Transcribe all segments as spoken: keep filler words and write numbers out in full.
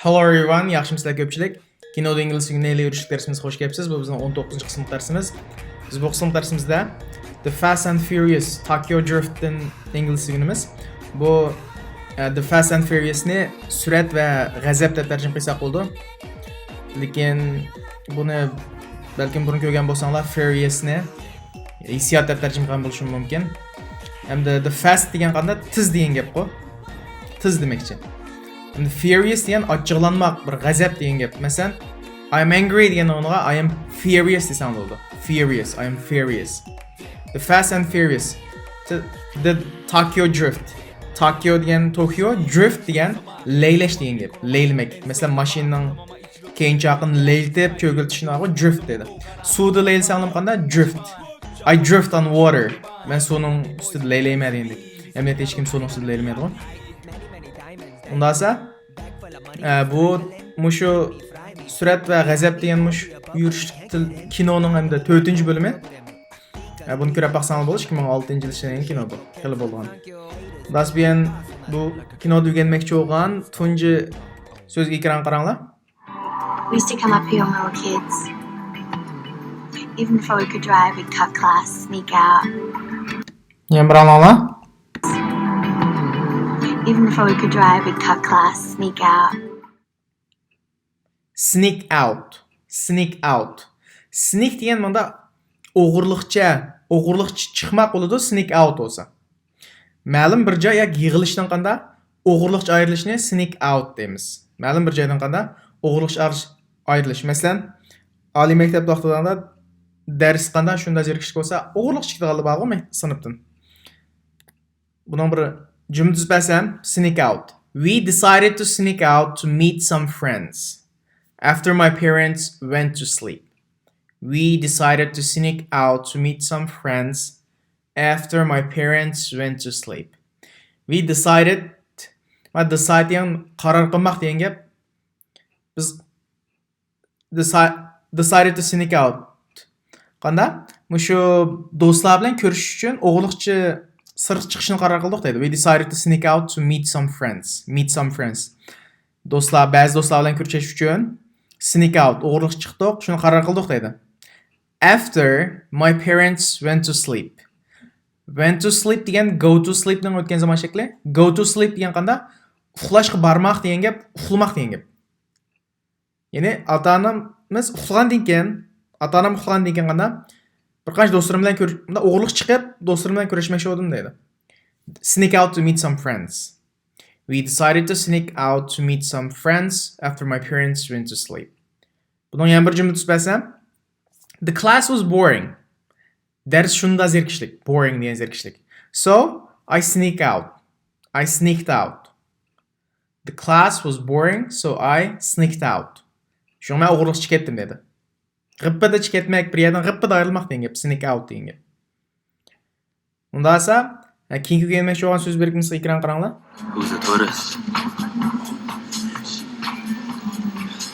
Hello everyone، ياخشىمۇسىلەر كۆپچىلىك؟ كىنودا ئىنگلىز تىلىنى ئېلىۋېرىشلىك دەرسىمىزگە خوش كەپسىز. بۇ بىزنىڭ ئون توققۇزىنچى قىسىملىق دەرسىمىز. بىز بۇ قىسىملىق دەرسىمىزدە The Fast and Furious Tokyo Driftتىن ئىنگلىز ئۆگىنىمىز. بۇ، ئە، The Fast and Furiousنى سۈرئەت ۋە غەزەپ دەپ تەرجىمە قىلساق بولىدۇ. لېكىن بۇنى بەلكىم بۇرۇن كۆرگەن بولساڭلار، Furiousنى ھېسسىيات دەپ تەرجىمە قىلغان بولۇشۇم مۇمكىن. ھەمدە The Fast دېگەن قانداق؟ تېز دېگەن گەپقۇ. تېز دېمەكچى. ھەمدە Furious دېگەن ئاچچىقلانماق، بىر غەزەپ دېگەن گەپ. مەسىلەن، I'm angry دېگەن ئورنىغا I am furious دېسەڭ بولىدۇ. Furious، I am furious. The Fast and Furious. The, the Tokyo Drift. Tokyo دېگەن توكيو، drift دېگەن لەيلەش دېگەن گەپ. لەيلىمەك. مەسىلەن، ماشىنىنىڭ كەينى چاقىنى لەيلىتىپ چۆگۈلتۈشنى ئۇ drift دەيدۇ. سۇدا لەيلىسەڭلار قانداق؟ Drift. I drift on water. مەن سۇنىڭ ئۈستىدە لەيلەيمەن دېگەندەك. ئەمەلىيەتتە ھېچكىم سۇنىڭ ئۈستىدە لەيلىمەيدىغۇ. ئۇنداقسا، ئە، بۇ مۇشۇ سۈرەت ۋە غەزەپ دېگەن مۇشۇ يۈرۈشلۈك تىل كىنونىڭ ھەمدە تۆتىنچى بۆلۈمى. ئە، بۇنى كۆرۈپ باقساڭلار بولىدۇ، ئىككى مىڭ ئالتىنچى يىل ئىشلەنگەن كىنو بۇ. خېلى بولغان. ئۇنداقسا بۇ كىنودا ئۆگەنمەكچى بولغان تۇنجى سۆزگە ئېكران قاراڭلار. We used to come up here when we were kids. Even before we could drive, we'd cut class, sneak out. يەنە بىر ئاڭلاڭلار. Even before we could drive, we'd cut class, sneak out. Sneak out. Sneak out. Sneak دېگەن مۇندا ئوغرىلىقچە، ئوغرىلىقچە چىقماق بولىدۇ، sneak out بولسا. مەلۇم بىر جاي ياكى يىغىلىشنىڭ قاندا ئوغرىلىقچە ئايرىلىشىنى sneak out دەيمىز. مەلۇم بىر جايدىن قاندا ئوغرىلىقچە ئايرىلىش، ئايرىلىش. مەسىلەن، ئالىي مەكتەپ ۋاقتىدا دەرس قاندا شۇنداق زېرىكىشلىك بولسا، ئوغرىلىقچە چىقىدىغانلار بارغۇ مەك-، سىنىپتىن. بۇنىڭ بىر جۈملە تۈزۈپ بەرسەم، sneak out. We decided to sneak out to meet some friends after my parents went to sleep. We decided to sneak out to meet some friends after my parents went to sleep. We decided. ما decide دېگەن قارار قىلماق دېگەن گەپ. بىز deci-، decided to sneak out. قاندا؟ مۇشۇ دوستلار بىلەن كۆرۈشۈش ئۈچۈن ئوغرىلىقچە سىرتقا چىقىشنى قارار قىلدۇق دەيدۇ. We decided to sneak out to meet some friends. Meet some friends. دوستلار، بەزى دوستلار بىلەن كۆرۈشۈش ئۈچۈن sneak out، ئوغرىلىقچە چىقتۇق، شۇنى قارار قىلدۇق دەيدۇ. After my parents went to sleep. Went to sleep دېگەن go to sleepنىڭ ئۆتكەن زامان شەكلى. Go to sleep دېگەن قاندا؟ ئۇخلاشقا بارماق دېگەن گەپ، ئۇخلىماق دېگەن گەپ. يەنى ئاتا-ئانىمىز ئۇخلىغاندىن كېيىن، ئاتا-ئانام ئۇخلىغاندىن كېيىن قانداق؟ بىر قانچە دوستلىرىم بىلەن كۆرۈش-، مۇنداق ئوغرىلىقچە چىقىپ، دوستلىرىم بىلەن كۆرۈشمەكچى بولدۇم دەيدۇ. Sneak out to meet some friends. We decided to sneak out to meet some friends after my parents went to sleep. بۇنىڭ يەنە بىر جۈملە تۈزۈپ بەرسەم، The class was boring. دەرس شۇنداق زېرىكىشلىك. Boring دېگەن زېرىكىشلىك. So, I sneak out. I sneaked out. The class was boring, so I sneaked out. شۇڭا مەن ئوغرىلىقچە كەتتىم دەيدۇ. غىپپىدە كەتمەك، بىر يەردىن غىپپىدە ئايرىلماق دېگەن گەپ، sneak out دېگەن گەپ. ئۇنداقسا، ھە، كېيىنكى ئۆگەنمەكچى بولغان سۆز بىرىكمىسىگە ئېكران قاراڭلار. Who's a tourist?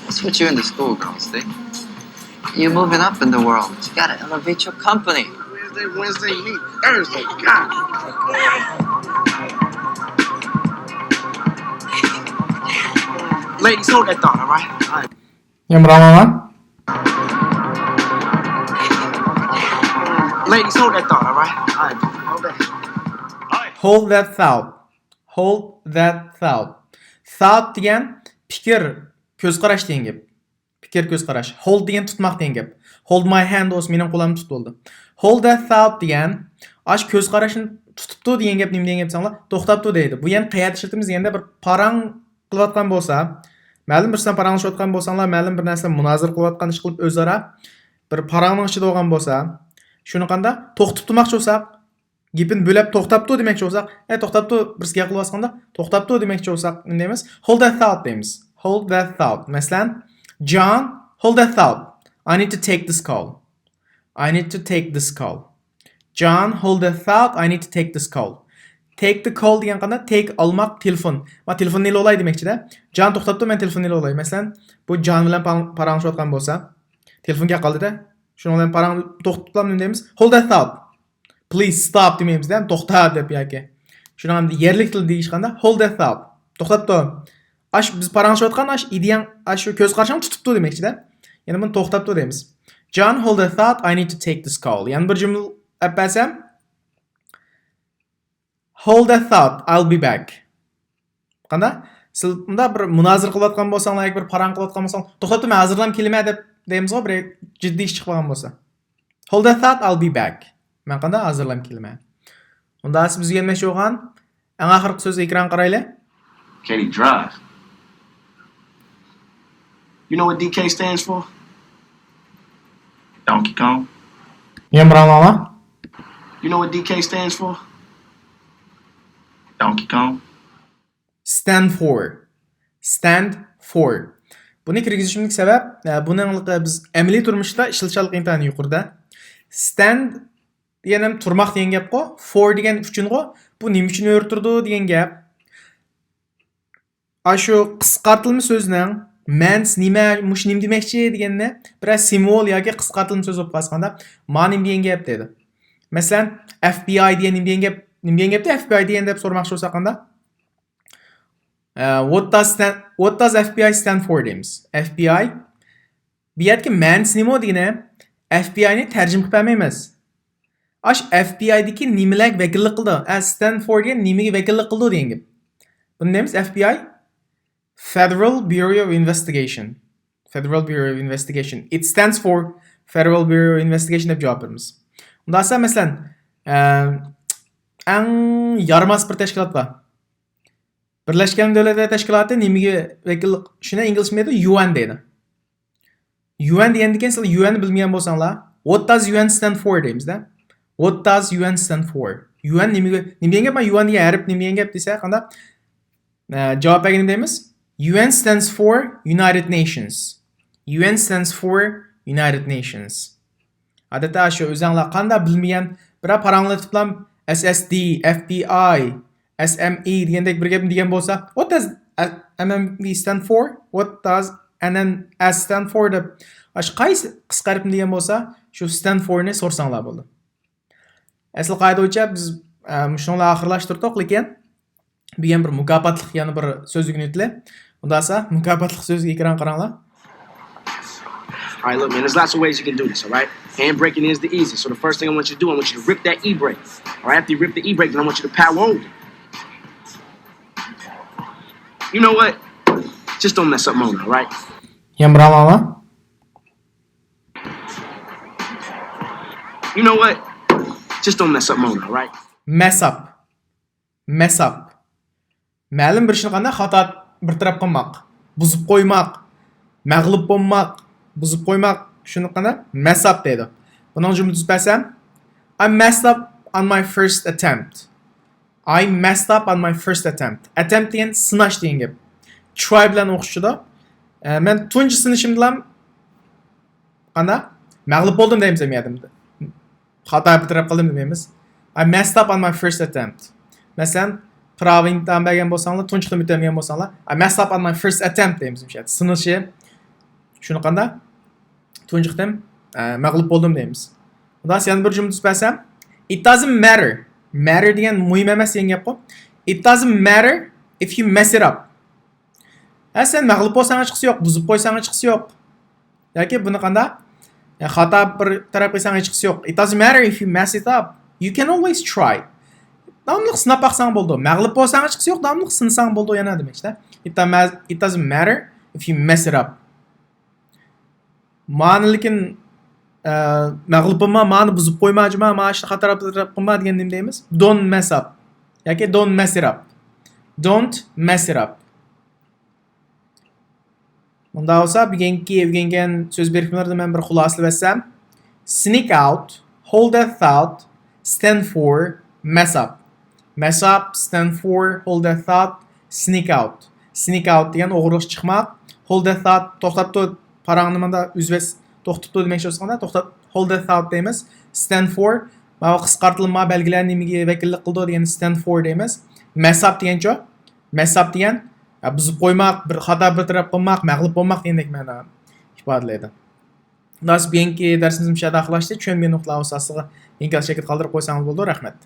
What's with you and the school girls, Dick? You're moving up in the world. You gotta elevate your company. Wednesday, Wednesday, meet Thursday. God. Ladies, hold that thought, all right? All right. يا مراما. Ladies, hold that thought, all right? All right. Hold that. Hold that thought. Hold that thought. Thought دېگەن پىكىر، كۆز قاراش دېگەن گەپ. پىكىر، كۆز قاراش. Hold دېگەن تۇتماق دېگەن گەپ. Hold my hand بولسا مېنىڭ قولۇمنى تۇت بولدى. Hold that thought دېگەن ئاشۇ كۆز قاراشنى تۇتۇپتۇ دېگەن گەپ نېمە دېگەن گەپ دېسەڭلار، توختاپتۇ دەيدۇ. بۇ يەنە قەيەردە ئىشلىتىمىز دېگەندە بىر پاراڭ قىلىۋاتقان بولسا، مەلۇم بىرسى بىلەن پاراڭلىشىۋاتقان بولساڭلار، مەلۇم بىر نەرسە مۇنازىرە قىلىۋاتقان ئىش قىلىپ ئۆزئارا بىر پاراڭنىڭ ئىچىدە بولغان بولسا، شۇنى قانداق توختىتىپ تۇرماقچى بولساق، گېپىنى بۆلەپ توختاپتۇ دېمەكچى بولساق، ئە، توختاپتۇ، بىرسى گەپ قىلىۋاتقاندا توختاپتۇ دېمەكچى بولساق نېمە دەيمىز؟ Hold that thought دەيمىز. Hold that thought. مەسىلەن، John, hold that thought. I need to take this call. I need to take this call. John, hold that thought. I need to take this call. Take the call دېگەن قانداق؟ Take ئالماق، تېلېفون. ما تېلېفوننى ئېلىۋالاي دېمەكچىدە. جان توختاپتۇ، مەن تېلېفوننى ئېلىۋالاي. مەسىلەن، بۇ جان بىلەن پاراڭ-، پاراڭلىشىۋاتقان بولسا، تېلېفون كەپ قالدىدە. شۇنىڭ بىلەن پاراڭ توختىتىپ نېمە دەيمىز؟ Hold that thought. Please stop دېمەيمىز-دە، توختا دەپ ياكى. شۇنىڭ يەرلىك تىلدا دېيىشقاندا hold that thought. توختاپ تۇر. ئاش، بىز پاراڭلىشىۋاتقان ئاش ئىدىيەڭ، ئاش شۇ كۆز قارىشىڭ تۇتۇپتۇ دېمەكچىدە. يەنى بۇنى توختاپتۇ دەيمىز. John, hold a thought, I need to take this call. يەنە بىر جۈملە ئەپ بەرسەم. Hold a thought, I'll be back. قانداق؟ سىز مۇنداق بىر مۇنازىرە قىلىۋاتقان بولساڭلار ياكى بىر پاراڭ قىلىۋاتقان بولساڭ، توختاپتۇ، مەن ھازىرلا كېلىمەن دەپ دەيمىزغۇ، بىر جىددىي ئىش چىقىپ قالغان بولسا. Hold a thought, I'll be back. مەن قانداق؟ ھازىرلا كېلىمەن. ئۇندا سىز بىزگە يەنمەكچى بولغان ئەڭ ئاخىرقى سۆزگە ئېكران قارايلى. Can he drive? You know what D K stands for? Donkey Kong. يەنە بىر ئاڭلاڭلار. You know what D K stands for? Donkey Kong. Stand for. Stand for. بۇنى كىرگۈزۈشۈمدىكى سەۋەب، ئە، بۇنىڭ بىز ئەمەلىي تۇرمۇشتا ئىشلىتىشچانلىقى ئىنتايىن يۇقىرىدا. Stand دېگەن ھەم تۇرماق دېگەن گەپقۇ، for دېگەن ئۈچۈنغۇ، بۇ نېمە ئۈچۈن يورۇتۇلىدۇ دېگەن گەپ. ئاشۇ قىسقارتىلما سۆزنىڭ مەنىسى نېمە، مۇشۇ نېمە دېمەكچى دېگەننى بىرەر سىمۋول ياكى قىسقارتىلما سۆز بولۇپ قالسا، قانداق؟ ما نېمە دېگەن گەپ دەيدۇ. مەسىلەن، F B I دېگەن نېمە دېگەن گەپ، نېمە دېگەن گەپتۇ F B I دېگەن دەپ سورىماقچى بولساق قانداق؟ ئە، what does stand, what does F B I stand for دەيمىز. F B I بۇ يەردىكى مەنىسى نېمە دېگىنى؟ F B I نى تەرجىمە قىلىپ بەرمەيمىز. ئاش F B I دىكى نېمىلەرگە ۋەكىللىك قىلىدۇ؟ ئە، stand for دېگەن نېمىگە ۋەكىللىك قىلىدۇ دېگەن گەپ. بۇنى دەيمىز F B I. Federal Bureau of Investigation. Federal Bureau of Investigation. It stands for Federal Bureau of Investigation دەپ جاۋاب بېرىمىز. ئۇنداق بولسا، مەسىلەن، ئە، ئەڭ يارىماس بىر تەشكىلات بار. بىرلەشكەن دۆلەتلەر تەشكىلاتى نېمىگە ۋەكىللىك؟ شۇنى ئىنگلىزچە نېمە دەيدۇ؟ U N دەيدۇ. U N دېگەندىن كېيىن سىلەر U N نى بىلمىگەن بولساڭلار، what does U N stand for دەيمىز-دە. What does U N stand for? U N نېمىگە، نېمە دېگەن گەپ؟ U N دېگەن ھەرپ نېمە دېگەن گەپ دېسە، قانداق؟ ئە، جاۋاب بەرگىنى دەيمىز. U N stands for United Nations. U N stands for United Nations. ئادەتتە شۇ ئۆزەڭلار قانداق بىلمىگەن، بىرەر پاراڭلىتىپلا S S D, F B I, S M E دېگەندەك بىر گەپنى دېگەن بولسا، what does M M E stand for? What does N N S stand for دەپ، ئاشۇ قايسى قىسقا ھەرپنى دېگەن بولسا، شۇ stand for نى سورىساڭلار بولىدۇ. ئەسلى قائىدە بويىچە بىز، ئە، مۇشۇنىڭ بىلەن ئاخىرلاشتۇردۇق، لېكىن بۈگۈن بىر مۇكاپاتلىق يەنە بىر سۆز ئۆگىنىۋېتىلى. ئۇنداق بولسا، مۇكاپاتلىق سۆزگە ئېكران قاراڭلار. All right, look, man, there's lots of ways you can do this, all right? Hand braking is the easiest. So the first thing I want you to do, I want you to rip that e-brake. All right, after you rip the e-brake, then I want you to power on. You know what? Just don't mess up Mona, all right? يەنە بىر ئاڭلاڭلار. You know what? Just don't mess up Mona, all right? Mess up. Mess up. مەلۇم بىر ئىشنى قانداق خاتا بىر تەرەپ قىلماق، بۇزۇپ قويماق، مەغلۇپ بولماق، بۇزۇپ قويماق، شۇنى قانداق؟ Mess up دەيدۇ. بۇنىڭ جۈملە تۈزۈپ بەرسەم، I messed up on my first attempt. I messed up on my first attempt. Attempt دېگەن سىناش دېگەن گەپ. Try بىلەن ئوخشىشىدۇ. ئە، مەن تۇنجى سىنىشىمدىلا قانداق؟ مەغلۇپ بولدۇم دەيمىز ھەم يەردە. خاتا بىر تەرەپ قىلدىم دېمەيمىز. I messed up on my first attempt. مەسىلەن، پراۋا ئىمتىھان بەرگەن بولساڭلار، تۇنجى قېتىم ئۆتەلمىگەن بولساڭلار، I messed up on my first attempt دەيمىز مۇشۇ يەردە. سىنىشى. شۇنى قانداق؟ تۇنجى قېتىم، ئە، مەغلۇپ بولدۇم دەيمىز. خۇداس يەنە بىر جۈملە تۈزۈپ بەرسەم، it doesn't matter. Matter دېگەن مۇھىم ئەمەس دېگەن گەپقۇ. It doesn't matter if you mess it up. ھە، سەن مەغلۇپ بولساڭ ھېچقىسى يوق، بۇزۇپ قويساڭ ھېچقىسى يوق. ياكى بۇنى قانداق؟ يا خاتا بىر تەرەپ قىلساڭ ھېچقىسى يوق. It doesn't matter if you mess it up. You can always try. داۋاملىق سىناپ باقساڭ بولىدۇ. مەغلۇپ بولساڭ ھېچقىسى يوق، داۋاملىق سىنىساڭ بولىدۇ يەنە دېمەكچىدە. It doesn't ma-, it doesn't matter if you mess it up. مانى لېكىن، ئە، مەغلۇپ بولما، مانى بۇزۇپ قويما، جۇما، ما ئىشنى خاتا تەرەپ قىلما دېگەن نېمە دەيمىز؟ Don't mess up. ياكى don't mess it up. Don't mess it up. مۇنداق بولسا، بۈگۈنكى ئۆگەنگەن سۆز بىرىكمىلىرىدىن مەن بىر خۇلاسىلىۋەتسەم، sneak out, hold a thought, stand for, mess up. Mess up, stand for, hold a thought, sneak out. Sneak out دېگەن ئوغرىلىق چىقماق. Hold a thought، توختاپ تۇر، پاراڭنى مۇندا ئۈزۈۋەت، توختاپ تۇر دېمەكچى بولسا، توختاپ، hold a thought دەيمىز. Stand for، ماۋۇ قىسقارتىلما بەلگىلەر نېمىگە ۋەكىللىك قىلىدۇ دېگەننى stand for دەيمىز. Mess up دېگەنچۇ؟ Mess up دېگەن، يا، بۇزۇپ قويماق، بىر خاتا بىر تەرەپ قىلماق، مەغلۇپ بولماق دېگەندەك مەنانى ئىپادىلەيدۇ. خۇداس بۈگۈنكى دەرسىمىز مۇشۇ يەردە ئاخىرلاشتى. چۈشەنمىگەن نۇقتىلار بولسا ئاستىغا ئىنكاس شەكلىدە قالدۇرۇپ قويساڭىز بولىدۇ. رەھمەت.